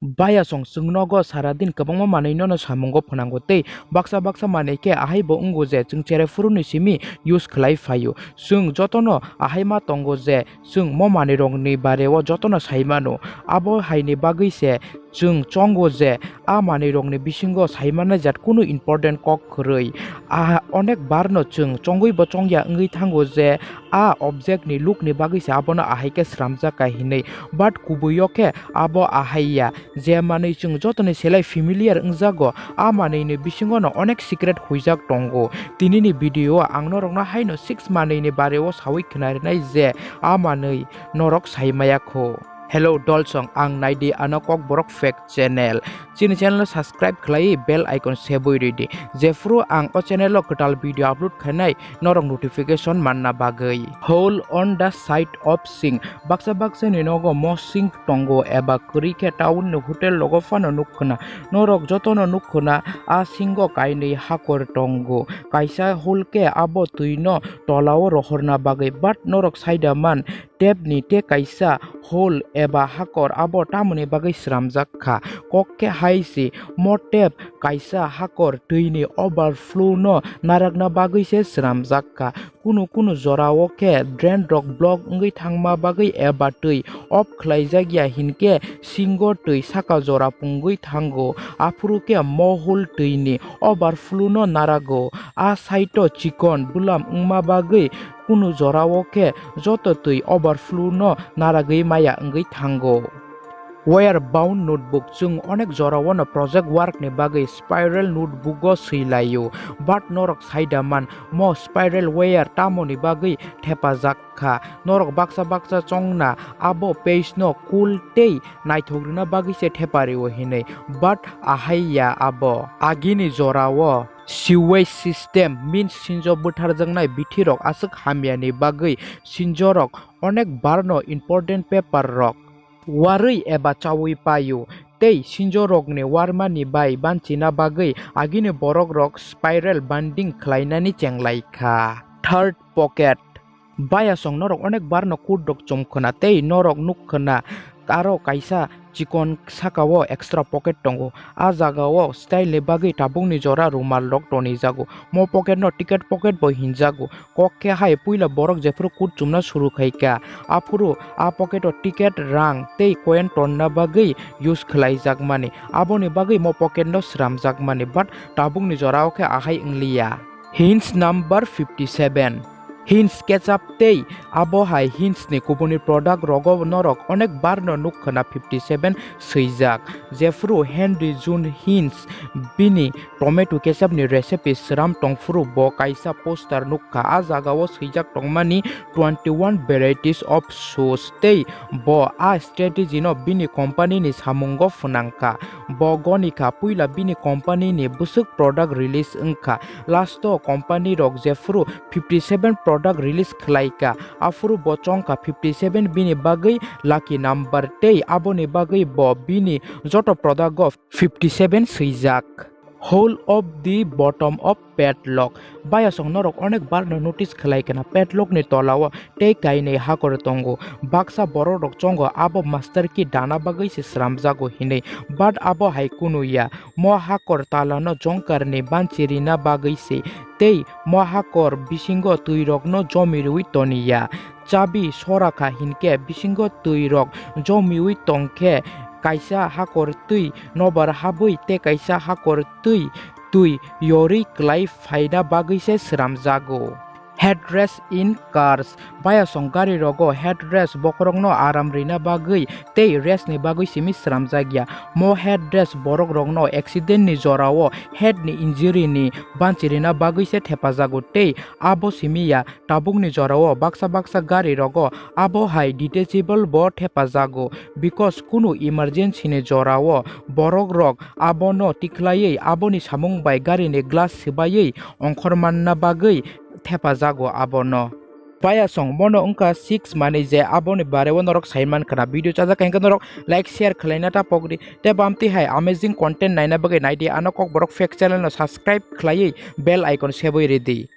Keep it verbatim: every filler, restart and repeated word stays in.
Bayasong chwng nogo saradin kwbangma manwi nono samungo phnango tei baksa baksa manwi khe ahaibo wngo je chwng cherai phuruni simi use khlai phaio. Chwng jotono ahai ma tongo je chwng mo manwirokni bareo jotono sai mano. Abo haini bagwi se chwng chongo je a manwirokni bisingo sai mannai jat kunu important kok kwrwi. A onek barno chwng chongwibo chongya wngwi thango je a object ni look ni bagwi se abono ahai khe sramjak ka hinwi, but kubui o khe abo ahai ya. Je manwi chwng jotoni selai familiar wngjago, a manwini bisingo no onek secret huijak tongo. Tinini video o ang norokno haino six manwini bareo sawi khnarinai je a manwi norok sai maya kho. Hello dolsong, ang naidi ano Kokborok Fact Channel. Chini channel no subscribe khlai bell icon sebwi ridi. Jephru ang o channel o kwtal video upload khainai norok notification manna bagwi. Hole on the side of sink. Baksa baksa ni nogo mo sink tongo eba kwrwi khe town ni hotel rogo phano nuk khna. Norok jotono nuk khna a singo kainwi hakor tongo. Kaisa hole khe abo twi no tola o rohorna bagwi, but norok saida man tap ni tei kaisa hole eba hakor abo tamoni bagwi sramjak kha. Kok khe hai se mo tap kaisa hakor twi ni overflow no narakna bagwi se sramjak kha. Kunu kunu jora o khe drain rok block wngwi thangma bagwi eba twi off khlaijak ya hinkhe singo twi saka jora pungwi thango, aphuru khe mo hole twi ni overflow no narago. A side o chikon bwlam wngma bagwi kunu jora o khe joto twi overflow no naragwi maya wngwi thango. Wire bound notebook, chwng onek jora o no project work ni bagwi spiral notebook o swi laio, but norok saida man mo spiral wire tamoni bagwi thepajak kha. Norok baksa baksa chongna abo page no cool tei naithok rwna bagwi se thepario hinwi, but ahai ya abo. Agini jora o sewage system means sinjo bwtharjaknai bithi rok aswk hamya ni bagwi sinjo rok onek bar no important paper rok warwi eba chawi paio, tei sinjo rokni warmani bai banchina bagwi agini borok rok spiral banding khlainani chenglai kha. Third pocket. Bayasong norok onek bar no kut rok chum khna tei norok nuk khna aro kaisa chikon saka o extra pocket tongo. A jaga o style ni bagwi tabuk ni jora rumal rok tonijago. Mo pocket no ticket pocket bo hinjago. Kok khe hai puila borok jephuru kut chumna suru khai kha, aphuru a pocket o ticket, rang tei coin tonna bagwi use khlai jak mani. Aboni bagwi mo pocket no sramjak mani, but tabuk ni jora o khe ahai wngliya. Hinge number fifty seven. Hinge ketchup tei abo hai Hinge ni kubuni product rogo norok onek bar no nuk khna fifty seven swijak. Jephuru Henry June Hinge bini tomato ketchup ni recipe sram tongphuru bo kaisa poster nukha. A jaga o swijak tongmani twenty one varieties of sauce tei bo a strategy no bini company ni samungo phwnangkha. Bo gonikha puila bini company ni bwswk product release wngkha. Last o company rok jephuru fifty seven product release khlaikha, aphuru bo chongkha fifty seven bini bagwi lucky number tei aboni bagwi bo bini joto product o fifty seven swijak. Hole of the bottom of padlock. Bayasong norok onek bar no notice khlai kana padlock ni tola o tei kainwi hakor tongo. Baksa borok rok chongo abo master key dana bagwi se sramjago hinwi, but abo hai kunu ya. Mo hakor tala no jongkar ni banchi rina bagwi se tei mo hakor bisingo twi rok no jomi rwi toni ya. Chabi sora kha hinkhe bisingo twi rok jomiwi tong khe kaisa hakor twi nobar habwi tei kaisa hakor twi twi yorwi klai phaina bagwi se sramjago. Headrest in cars. Bayasong gari rogo headrest bokhorokno aram rina bagwi tei rest ni bagwi simi sramjak ya. Mo headrest borok rokno accident ni jora o head ni injury ni banchi rina bagwi se thepajago tei abo simi ya. Tabukni jorao baksa baksa gari rogo abo hai detachable bo thepajago, because kunu emergency ni jorao borok rok abono tikhlaiwi aboni samung bai gari ni glass swbaiwi ongkhor manna bagwi thepajago abono. Payasong bono wngkha six manwi je aboni bareo norok sai mankha na. Video chajak khe norok like share khwlaina ta pokdi. Tei bamtwi hai amazing content naina bagwi naidi ano Kokborok Fact channel no subscribe khwlaiwi bell icon sebwi ridi.